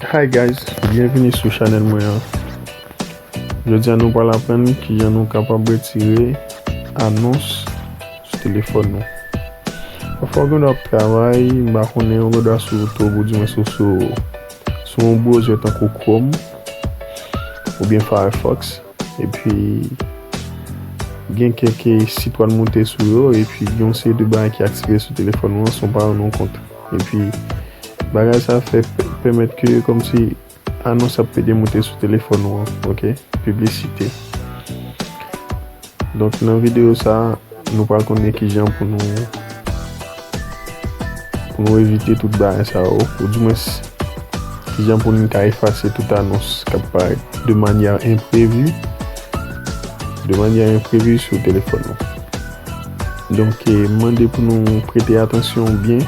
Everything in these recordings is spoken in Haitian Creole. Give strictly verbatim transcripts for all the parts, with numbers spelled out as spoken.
Hi guys, byenvini sou chanèl mwen an. Jodi a nou pral aprann kijan nou kapab retire anons sou telefòn nou. Pafwa ou gen dwa ap travay, m pa konnen, ou gen dwa sou YouTube, ou di mwen sou, sou, sou yon browser tankou Chrome oubyen Firefox. Epi gen kèk sit w al moute sou yo, epi gen yon seri de bagay ki aktive sou telefòn ou an san w pa rann ou kont. Epi bagay sa fè pèmèt ke kòmsi anons ap pede moute sou telefòn ou an, ok? Piblisite. Donk nan videyo sa, nou pral konnen kijan pou nou pou nou evite tout bagay sa yo, ou dimwens kijan pou nou ka efase tout anons k ap parèt de manyè enprevi, de manyè enprevi sou telefòn nou. Donk, eh, m mande pou nou prete atansyon byen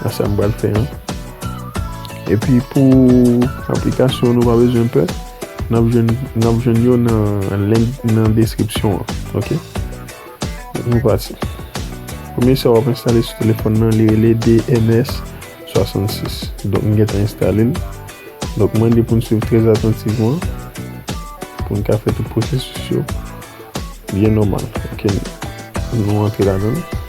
a sa m pral fè an. Epi pou aplikasyon nou pa bezwen pè, n ap jwenn, n ap jwenn yo nan link nan deskripsyon an, ok? Nou pati. Premye sa w ap enstale sou telefòn nan, li rele D N S swasannsis. Donk, m gentan enstale l. Donk, mwen mande pou n swiv trè atantivman pou n ka fè tout pwosesis yo byen nòmal. Ok, nou antre ladan l.